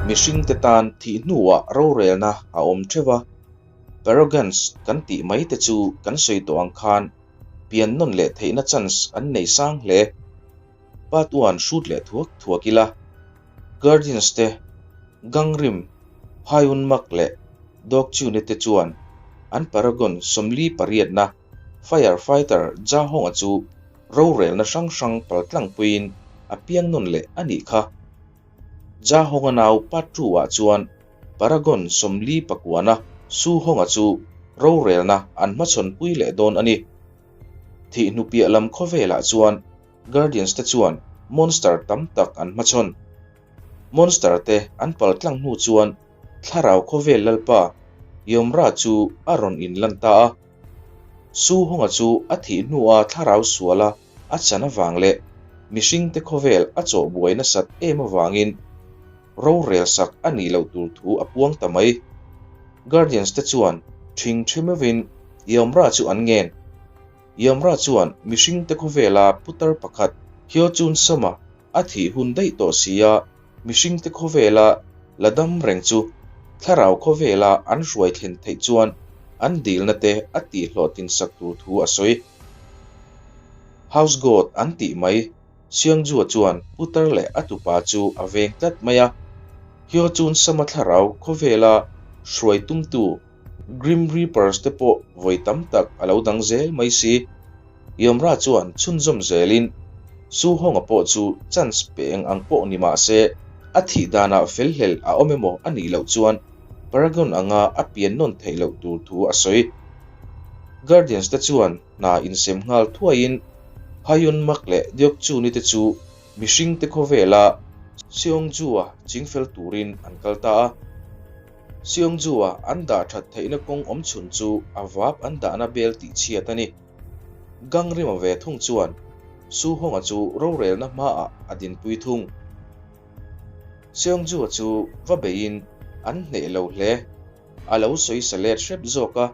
Mihringte tan thih hnuah rorelna a awm theuh a, Paragons kan tih mai te chu kan sawi tawh ang khan pian nawn leh theihna chance an nei sang hle. Part one hrut leh thuak thuak ila, Guardians te, Gangrim, Hyunmak leh Dogchune te chuan an Paragon 48na Fire Fighter Jahonga chu rorelna hrang hrang paltlangpuiin a piang nawn leh a nih kha. Jahonga nau Part two ah chuan Paragon 49na Suhonga chu rorelna an hmachhawnpui leh dawn a ni. Thihnu piah lam khawvelah chuan Guardians te chuan monster tam tak an hmachhawn. Monster te an paltlang hnu chuan thlarau khawvel lalpa Yomra chu a rawn inlan ta a. Su Honga chu a thih hnua thlarau suala a chan avang leh mihringte khawvel a chawhbuai nasat em avangin rorel sak a nih loh tur thu a puang ta mai. Guardians te chuan ṭhing ṭhi meuhin Yomra chu an ngen. Yomra chuan mihringte khawvela putar pakhat Hyochun Sama a thih hun daih tawh si a, mihringte khawvela la dam reng chu thlarau khawvela an hruai thlen theih chuan an dilna te a tihhlawhtlin sak tur thu a sawi. House God an tih mai Siangjua chuan putar leh a tupa chu a veng tlat mai a, Hyochun Sama thlarau khawvela hruai tumtu Grim Reapers te pawh vawi tam tak a lo dang zel mai si. Yomra chuan chhunzawm zelin Su Honga pawh chu chance pe eng ang pawh ni mah se, a thih danah felhlel a awm emaw a nih loh chuan Paragon anga a pian nawn theih loh tur thu a sawi. Guardians te chuan hna insem nghal thuaiin Hayun Mak leh Deokchuni te chu mihringte khawvela Seongju-a chingfel turin an kal ta a. Seongju-a an dah that theihna kawng awm chhun chu a vap an dahna bel tih chhiat a ni. Gang rima ve thung chuan Su Honga chu rorelna hmaah a dinpui thung. Seongju-a chu va beiin an hneh lo hle. A lo sawi sa let hrep zawk a.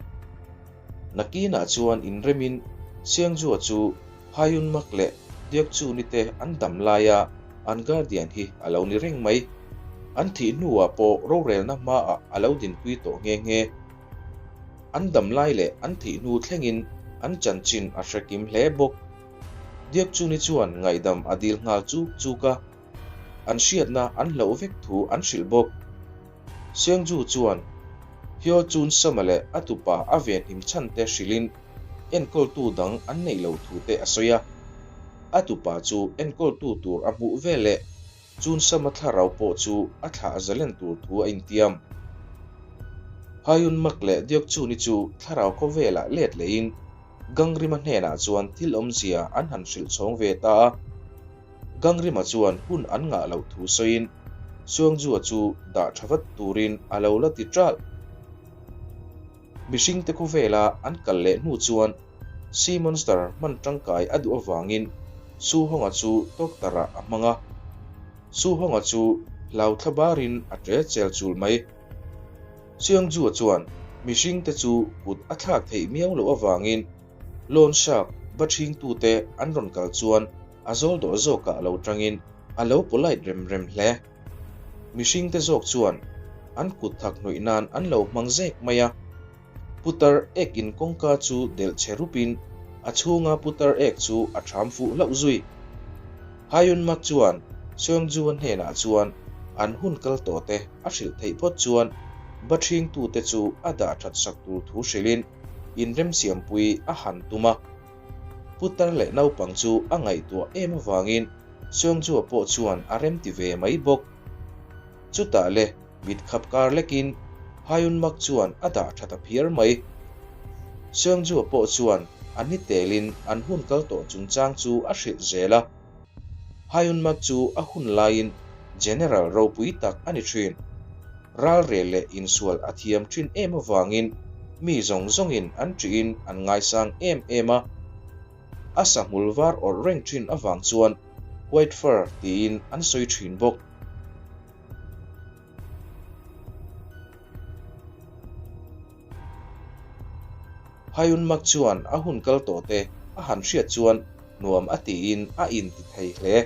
Nakinah chuan inremin Seongju-a chu Hyunmak leh Deokchuni te an dam laia an guardian hi a lo ni reng mai. An thih hnuah pawh rorelna hmaah a lo dinpui tawh nghe nghe. An dam lai leh an thih hnu thlengin an chanchin a hre kim hle bawk. Deokchuni chuan ngaihdam a dil nghal chuk chuk a, an hriatna an hloh vek thu an hrilh bawk. Seongju chuan Hyo Chun Sama leh a tupa a venhim chhan te hrilhin enkawltu dang an neih loh thu te a sawi a. A tupa chu enkawltu tur a hmuh veleh Chun Sama thlarau pawh chu a thlah zalen tur thu a intiam. Hyun Mak leh Deok Chun-i chu thlarau khawvelah let lehin Gangrima hnenah chuan thil awmzia an han hrilh chhawng ve ta a. Gangrima chuan hun an ngah loh thu sawiin Suangjua chu dah tha vat turin a lo la ti ṭalh. Mihringte khawvela an kal leh hnu chuan Sea Monster hman tangkai a duh avangin Su Honga chu tawktarah a hmang a. Su Honga chu hlau thla barin a ṭe chel chul mai. Suangjua chuan mihringte chu kut a thlak theih miau loh avangin Loan shark va ṭhingtute an rawn kal chuan a zawl dawh zawkah lo ṭangin a lo polite rem rem hle. Mihringte zawk chuan an kut thak hnawih nan an lo hmang zek mai a. Putar ek in kawngka chu delh che rupin a chhunga putar ek chu a ṭham fuh hlauh zui. Hyun Mak chuan Seongju-a hnenah chuan an hun kal tawh te a hrilh theih phawt chuan ba ṭhingtute chu a dah ṭhat sak tur thu hrilhin inremsiampui a han tum a. Putar leh naupang chu a ngaihtuah em avangin Seongju-a pawh chuan a remti ve mai bawk. Chutah le mit khap kar lekin Hyun Mak chuan a dah tha ta phiar mai. Seongju-a pawh chuan a ni telin an hun kal tawh chungchang chu a hrilh zel a. Hyun Mak chu a hun laiin General ropui tak a ni thin. Ralrel leh insual a thiam thin em avangin mi zawng zawngin an ṭihin an ngaisang em em a. A sahmul var awrh reng thin avang chuan White Fur tiin an sawi thin bawk. Hyun Mak chuan a hun kal tawh te a han hriat chuan nuam a tiin a inti thei hle.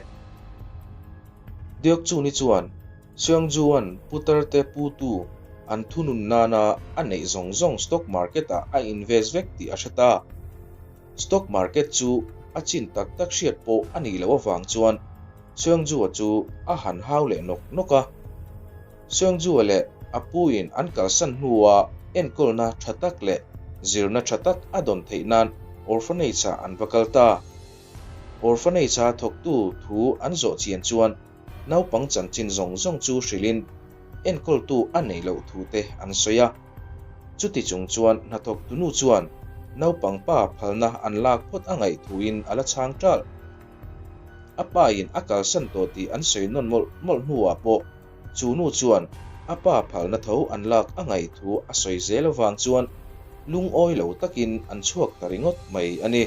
Deok Chuni chuan. Seungju-a'n putarte putu an thunun nana a neih zawng zawng stock market-ah a invest vek tih a hre ta. Stock market chu a chin tak tak hriat pawh a nih loh avang chuan Seungju-a chu a han hau leh nawk nawk a. Seungju-a leh a puin an kalsan hnua enkawlna tha tak leh zirna tha tak a dawn theih nan orphanage-ah an va kal ta. Orphanage-a thawktu thu an zawh chian chuan naupang chanchin zawng zawng chu hrilhin enkawltu a neih loh thu te an sawi a. Chuti chung chuan hnathawktu nu chuan naupang pa phalna an lak phawt a ngaih thuin a la chhang ṭalh. A pain a kalsan tawh tih an sawi nawn mawlh mawlh hnuah pawh chu nu chuan a pa phalna tho an lak a ngaih thu a sawi zel avang chuan lungawi lo takin an chhuak ta ringawt mai a ni.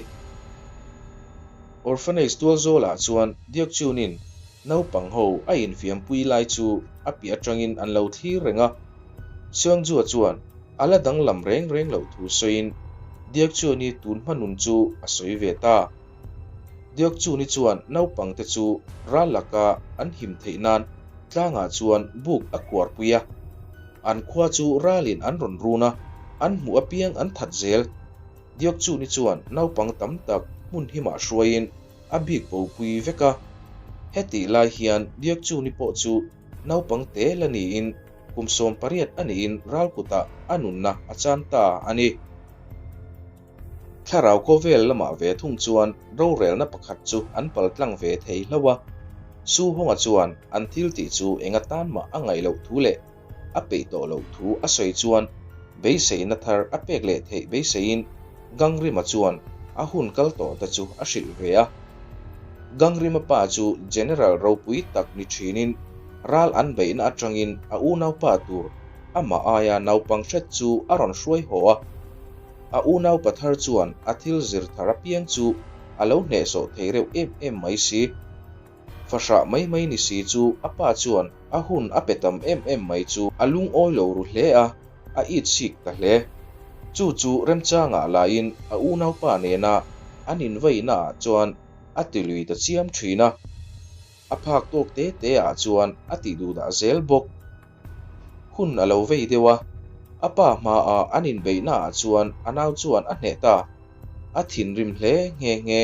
Orphanage tualzawlah chuan Deokchun-in naupang ho a infiampui lai chu a piah atangin an lo thlir reng a. Seongjua chuan a la danglam reng reng loh thu sawiin Deokchun-i tun hma nun chu a sawi ve ta. Deokchun-i chuan naupangte chu ral laka an him theih nan tlangah chuan buk a kuarpui a. An khua chu ralin an rawn run a, an hmuh apiang an that zel. Deokchun-i chuan naupang tam tak hmun himah hruaiin a bik bopui vek a. Hetih lai hian Deokchun-i pawh chu naupang te la niin kum 18 a niin ral kutah a nunna a chan ta a ni. Thlarau khawvel lamah ve thung chuan rorelna pakhat chu an paltlang ve thei hlauh a. Su Honga chuan an thil tih chu eng atan mah a ngaih loh thu leh a peih tawh loh thu a sawi chuan beiseina thar a pek leh theih beiseiin Gangrima chuan a hun kal tawh te chu a hrilh ve a. Gangrima pa chu General ropui tak ni thinin ral an beihna atangin a unaupa tur amah aia naupang hret chu a rawn hruai haw a. A unaupa thar chuan a thil zir thar apiang chu a lo hnehsawh thei reuh em em mai si. Fahrah mai mai ni si chu a pa chuan a hun a pe tam em em mai chu a lungawi lo ru hle a, a it sik ta hle. Chu chu remchangah laiin a unaupa nena an invaihnaah chuan a ti lui ta chiam thin a. A phak tawk te te ah chuan a tih duh dah zel bawk. Hun a lo vei deuh a, a pa hmaah an inbeihnaah chuan a nau chuan a hneh ta. A thinrim hle nghe nghe.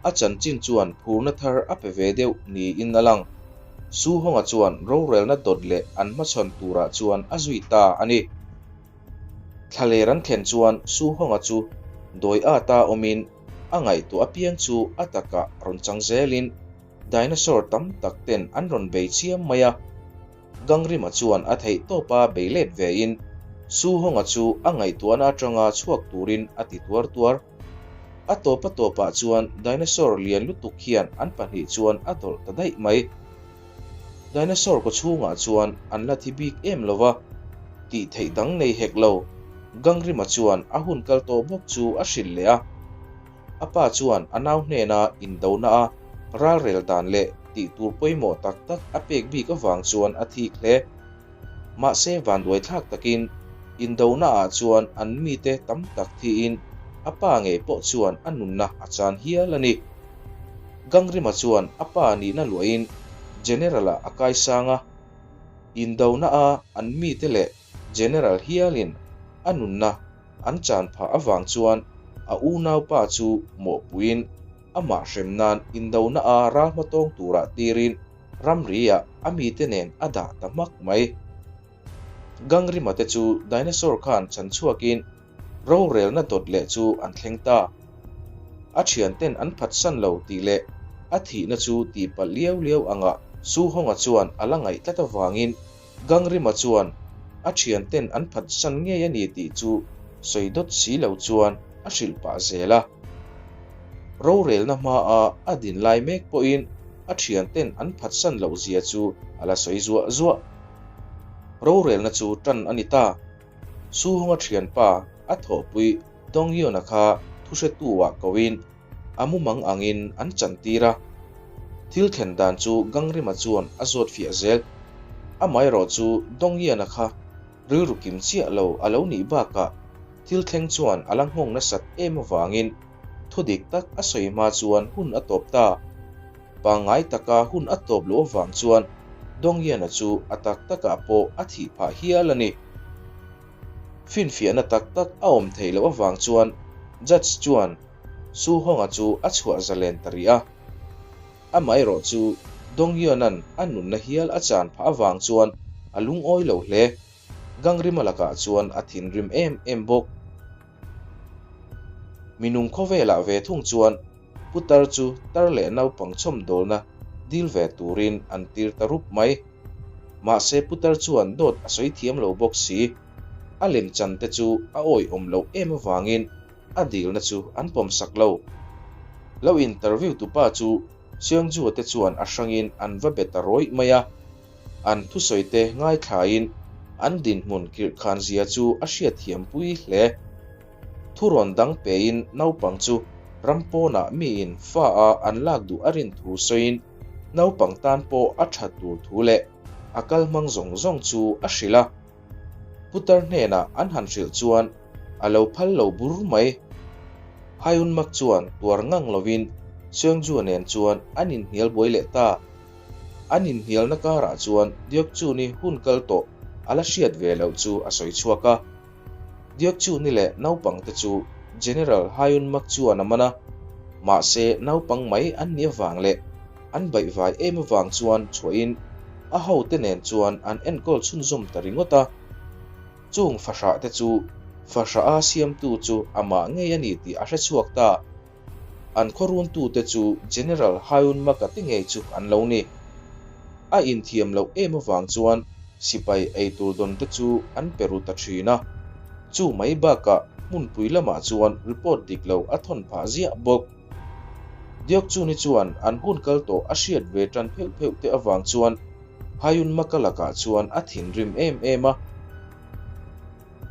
A chanchin chuan phurna thar a pe ve deuh niin a lang. Su Honga chuan rorelna dawt leh an hmachhawn turah chuan a zui ta a ni. Thlaler an thlen chuan Su Honga chu dawi ata awmin a ngaihtuah apiang chu a takah rawn chang zelin dinosaur tam tak ten an rawn bei chiam mai a. Gangrima chuan a theih tawpa bei let vein Su Honga chu a ngaihtuahna atanga chhuak turin a ti tuar tuar. A tawp a tawpah chuan dinosaur lian lutuk hian an pahnih chuan a dawlh ta daih mai. Dinosaur kaw chhungah chuan an la thi bik em lo va, tih theih dang nei hek lo. Gangrima chuan a hun kal tawh bawk chu a hrilh leh a. A pa chuan a nau hnena indona a ralrel dan leh tih tur pawimawh tak tak a pek bik avang chuan a thik hle. Mahse vanduai thlak takin indonaah chuan an mite tam tak thiin a pa ngei pawh chuan a nunna a chan hial a ni. Gangrima chuan a pa nihna luahin General-ah a kaisang a, indona-a an mite leh General hialin a nunna an chan phah avang chuan a unaupa chu mawhpuiin amah hrem nan indona-a ral hmatawng turah tirin ramri-ah a mite nen a dah ta hmak mai. Gangrima te chu dinosaur khan chhan chhuakin rorelna dawt leh chu an thleng ta. A thianten an phatsan lo tih leh a thihna chu tihpalh liau liau angah Su Honga chuan a la ngaih tlat avangin Gangrima chuan a thianten an phatsan ngei a ni tih chu sawi dawt si lo chuan a hrilh pah zel a. Rorelna hmaa a din lai mek pawhin a thianten an phatsan loh zia chu a la sawi zuah zuah. Rorelna chu tan a ni ta. Su Honga thianpa a thawhpui Dongyun-a kha thuhretu-ah koin a mumang angin an chantir a. Thil thlen dan chu Gangrima chuan a zawt fiah zel. Amaherawh chu Dongyun-a kha rilru kim chiah lo a lo nih bakah Thil thleng chuan a la nghawng nasat em avangin thu dik tak a sawi hma chuan hun a tawp ta. Pangngai taka hun a tawp loh avang chuan Dongyana chu a tak takah pawh a thih phah hial a ni. Finfiahna tak tak a awm theih loh avang chuan Judge chuan Su Honga chu a chhuah zalen ta rih a. Amaherawh chu Dongyuan-a'n a nunna hial a chan phah avang chuan a lungawi lo hle. Gangrima lakah chuan a thinrim em em bawk. Minung khawvelah ve thung chuan putar chu tar leh naupang chhawmdawlna dil ve turin an tir ta rup mai. Mahse putar chuan dawt a sawi thiam lo bawk si. A lemchan te chu a awihawm loh em avangin a dilna chu an pawmsak lo. Lo interview tupa chu Seongju-a te chuan a hrangin an va be ta rawih mai a. An thusawite ngaithlain an dinhmun kirhkhan zia chu a hriatthiampui hle. Thurawn dang pein naupang chu ram pawnah miin fa a an lak duh a rin thu sawiin naupang tan pawh a that tur thu leh a kal hmang zawng zawng chu a hrilh a. Putar hnenah an han hrilh chuan a lo phal lo bur mai. Hyunmak chuan tuar ngang lovin Seungju nen chuan an inhnial buai leh ta. An inhnialna karah chuan Deokchuni hun kal tawh a la hriat ve loh chu a sawi chhuak a. Deokchuni leh naupangte chu General Hyunmak chuan a man a, mahse naupang mai an nih avang leh an baihvai em avang chuan chhuahin a hote nen chuan an enkawl chhunzawm ta ringawt a. Chung fahrah te chu fahrah a siamtu chu amah ngei a ni tih a hrechhuak ta. An khawruntute chu General Hyun Maka te ngei chu an lo ni. A inthiam loh em avang chuan sipai eitur dawn te chu an pe ru ta thin a. Chu mai bakah hmunpui lamah chuan report dik lo a thawn phah ziah bawk. Deokchuni chuan an hun kal tawh a hriat ve tan pheuh pheuh te avang chuan Hyun Maka lakah chuan a thinrim em em a.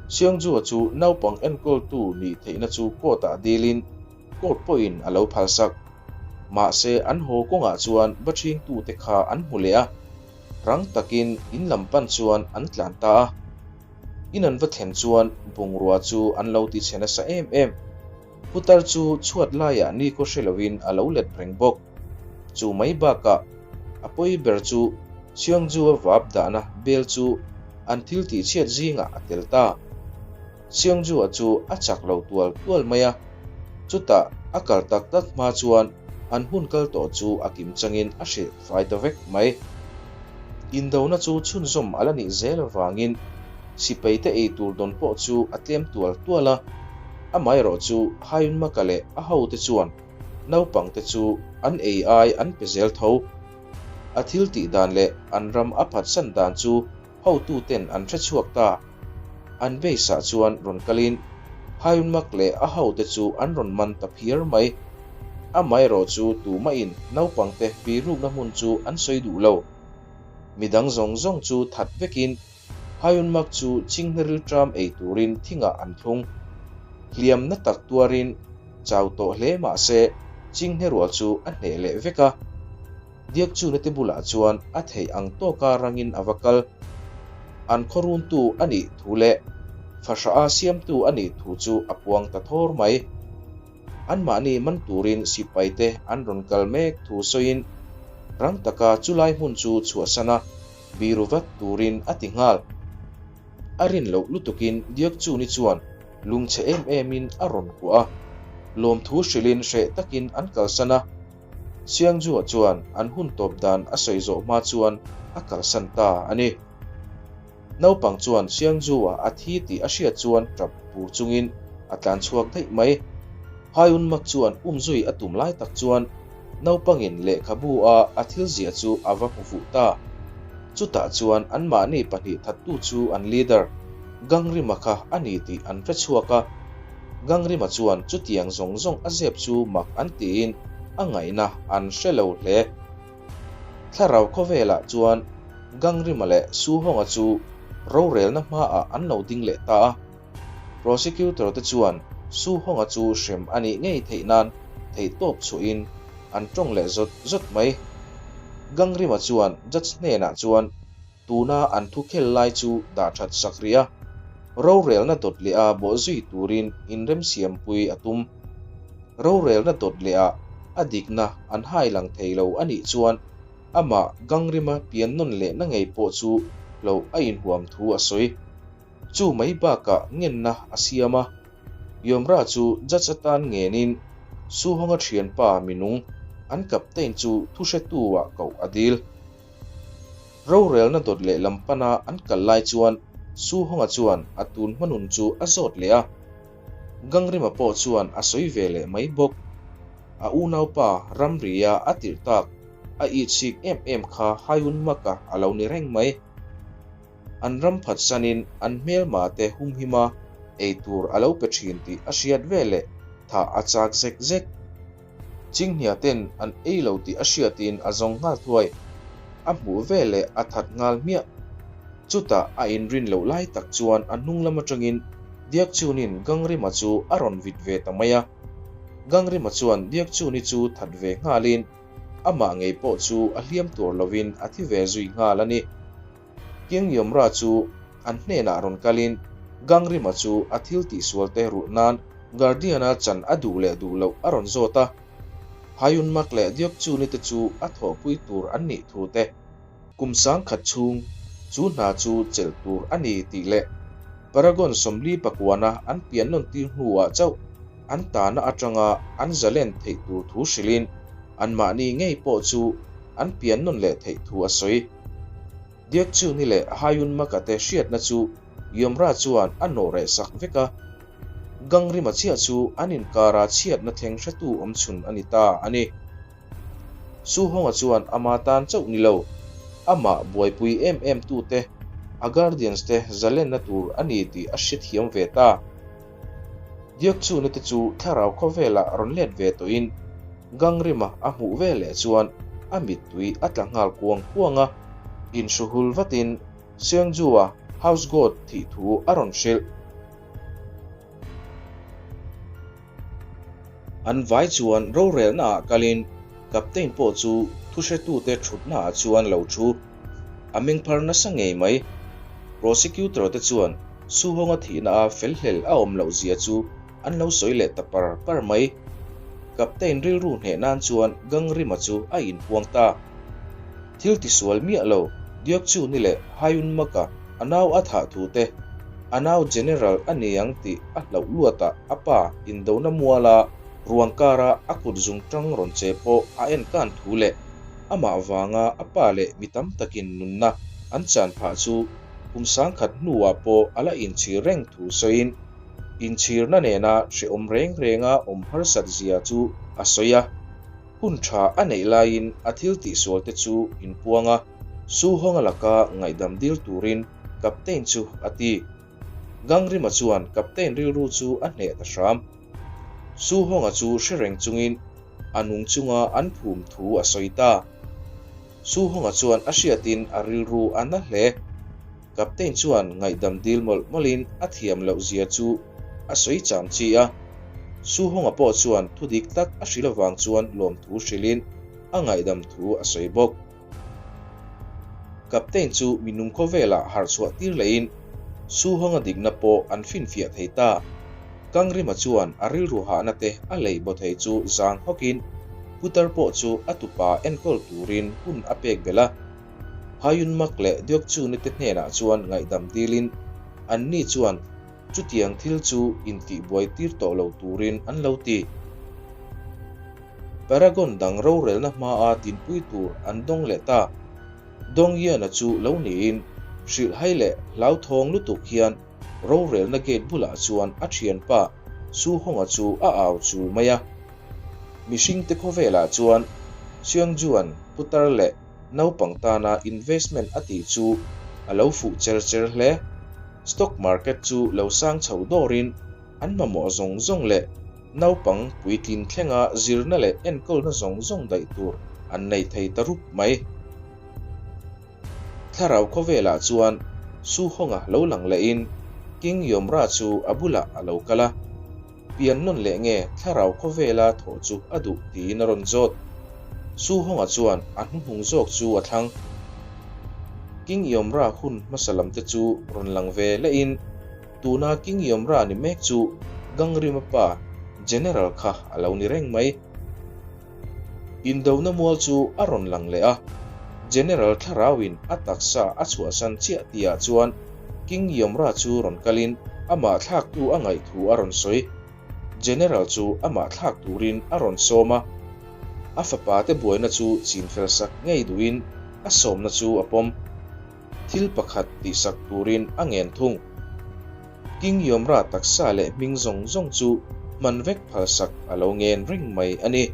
Seongjua chu naupang enkawltu nih theihna chu court-ah dilin court pawhin a lo phalsak. Mahse an haw kawngah chuan va ṭhingtute kha an hmu leh a, rang takin in lam pan chuan an tlan ta a. In an va thlen chuan bungrua chu an lo ti chhe nasa em em. Putar chu chhuat laiah nikhaw hre loin a lo let reng bawk. Chu mai bakah a pawi ber chu Seongju-a vap dahna bel chu an thil tihchhiat zingah a tel ta. Seongju-a chu a chak lo tual tual mai a, chutah a kal tak tak hma chuan an hun kal tawh chu a kim changin a hrilh fai ta vek mai. Indona chu chhunzawm a la nih zel avangin sipaite ei tur dawn pawh chu a tlem tual tual a, amaherawh chu Hyunmaka leh a hote chuan naupangte chu an ei ai an pe zel tho. A thil tih dan leh an ram a phatsan dan chu hotuten an hre chhuak ta. An base ah chuan rawn kalin Hyunmak leh a hote chu an rawn man ta phiar mai. Amaherawh chu tumahin naupangte birukna hmun chu an sawi duh lo. Midang zawng zawng chu that vekin Hyunmak chu chinghneril tram ei turin thingah an thlung. Hliamna tak tuarin chau tawh hle mah se chinghnerual chu a hneh leh vek a. Diakchuna te bulah chuan a theih ang tawka rangin a va kal. An khawruntu a nih thu leh fahrah a siamtu a nih thu chu a puang ta thawr mai. Anmahni man turin sipaite an rawn kal mek thu sawiin rang taka chulai hmun chu chhuahsan a, biru vat turin a ti nghal. A rin loh lutukin Diakchuni chuan lungchhe em emin a rawn kuah a, lawmthu hrilhin hreh takin an kalsan a. Siangjua chuan an hun tawp dan a sawi zawh hma chuan a kalsan ta a ni. Naupang chuan Siangjua a thi tih a hriat chuan tap pur chungin a tlan chhuak daih mai. Hyunmak chuan umzui a tum lai tak chuan naupangin lehkhabu a a thil ziah chu a va hmu fuh ta. Chutah chuan anmahni pahnih thattu chu an leader Gangrima kha a ni tih an hre chhuak a. Gangrima chuan chutiang zawng zawng a zep chu mak an tiin a ngaihna an hre lo hle. Thlarau khawvelah chuan Gangrima leh Suhonga chu rorelna hmaah an lo ding leh ta a. Prosecutor te chuan Suhonga chu hrem a nih ngei theih nan theihtawp chhuahin an tawng leh zawt zawt mai. Gangrima chuan judge hnenah chuan tuna an thu khel lai chu dah that sak rih a. Rorelna dawt leh a bawhzui turin inremsiampui a tum. Rorelna dawt leh ah a dikna an hai lang thei lo a nih chuan amah Gangrima pian nawn lehna ngei pawh chu hloh a inhuam thu a sawi. Chu mai bakah ngenna a siam a, Yomra chu judge atan ngenin Suhonga thianpa minung an captain chu thuhretu ah koh a dil. Rorelna dawt leh lam pana an kal lai chuan Suhonga chuan a tun hmanun chu a zawt leh a. Gangrima pawh chuan a sawi ve leh mai bawk. A unaupa ramria a tirh tak a itsik em em kha Hayunmaka a lo ni reng mai. An ram phatsanin an hmelma te humhima ei tur a lo pe thin tih a hriat veleh thah a chak zek zek. Chinghnia ten an ei lo tih a hriatin a zawng nghal thuai. A hmuh veleh a that nghal hmiah. Chutah a inrin loh lai tak chuan a hnung lam atangin Diakchunin Gangrima chu a rawn vit ve ta mai a. Gangrima chuan Diakchuni chu that ve nghalin amah ngei pawh chu a hliam tur lovin a thi ve zui nghal a ni. King Yomra chu an hnenah rawn kalin Gangrima chu a thil tihsual te rulh nan Guardian-a chan a duh leh duh loh a rawn zawt a. Hayunmak leh Deokchuni te chu a thawhpui tur an nih thu te, kum sangkhat chhung chu hna chu chelh tur a ni tih leh Paragon 49-a an pian nawn tir hnuah chauh an tahna atanga an zalen theih tur thu hrilhin anmahni ngei pawh chu an pian nawn leh theih thu a sawi. Deokchuni leh Hayunmaka te hriatna chu Yomra chuan a nawh reh sak vek a. Gangrima chiah chu an inkara chhiatna thleng hretu awm chhun a ni ta a ni. Suhonga chuan ama tan chauh ni lo, amah buaipui em em tute, a guardians te zalenna tur a ni tih a hrethiam ve ta. Deokchuni te chu thlarau khawvelah rawn let ve tawhin Gangrima a hmuh ve leh chuan a mittui a tla nghal kuang kuang a, inhruhul vatin Seongju-a house god thih thu a rawn hrilh. An vai chuan rorelna ah kalin Captain pawh chu thuhretute thutna ah chuan lo thu. A mengphar nasa ngei mai. Prosecutor te chuan Suhonga thihna a felhlel a awm loh zia chu an lo sawi leh ta par par mai. Captain rilru hneh nan chuan Gangrima chu a inpuang ta. Thil tisual miah lo, Deokchuni leh Hayunmaka a nau a thah thu te, a nau General a ni ang tih a hlauh luatah a pa indona muala ruang kara a kut zungtang rawn che pawh a enkan thu leh amah vanga a pa leh mi tam takin nunna an chan phah chu kum sangkhat hnuah pawh a la inchhir reng thu sawiin inchhirna nena hrehawm reng renga awm harsat zia chu a sawi a. Hun tha a neih laiin a thil tihsual te chu inpuang a, Su Honga laka ngaihdam dil turin Captain chu a ti. Gangrima chuan Captain rilru chu a hneh ta hram. Su Honga chu hre reng chungin a nung chunga an phum thu a sawi ta. Su Honga chuan a hriatin a rilru a na hle. Captain chuan ngaihdam dil mawlh mawlhin a thiam loh zia chu a sawi cham chi a. Su Honga pawh chuan thu dik tak a hrilh avang chuan lawmthu hrilhin a ngaihdam thu a sawi bawk. Captain chu minung khawvelah harh chhuah tir lehin Su Honga dikna pawh an finfiah thei ta. Kangrima chuan a rilru hahna te a lei baw thei chu zang hawkin putar pawh chu a tupa enkawl turin hun a pek belh a. Hayunmak leh Deokchuni te hnenah chuan ngaihdam dilin anni chuan chutiang thil chu intihbuai tir tawh lo turin an lo ti. Paragon dang rorelna hmaa dinpui tur an dawng leh ta. Donghyun-a chu lo niin hrilhhai leh hlauthawng lutuk hian rorelna gate bulah chuan a thianpa Su Honga chu a au chul mai a. Mihringte khawvelah chuan Seongju-a'n putar leh naupang tana investment a tih chu a lo fuh cher cher hle. Stock market chu lo sang chho dawrin an mamawh zawng zawng leh naupang puitlin thlenga zirna leh enkawlna zawng zawng daih tur an nei thei ta rup mai. Thlarau khawvelah chuan Su Honga lo lang lehin King Yomra chu a bulah a lo kal a. Pian nawn leh nge thlarau khawvela thawh chu a duh tiin a rawn zawt. Su Honga chuan a hnuhnung zawk chu a thlang. King Yomra hun hmasa lam te chu rawn lang ve lehin. Tuna King Yeomra ni mek chu Gangrima pa General kha a lo ni reng mai. Indona mual chu a rawn lang leh a, General thlarauin a taksa a chhuahsan chiah tihah chuan King Yeomra chu rawn kalin amah thlaktu a ngaih thu a rawn sawi. General chu amah thlak turin a rawn sawm a, a fapa te buaina chu chinfel sak ngei duhin a sawmna chu a pawm. Thil pakhat tihsak turin a ngen thung. King Yeomra taksa leh hming zawng zawng chu hman vek phalsak a lo ngen reng mai a ni.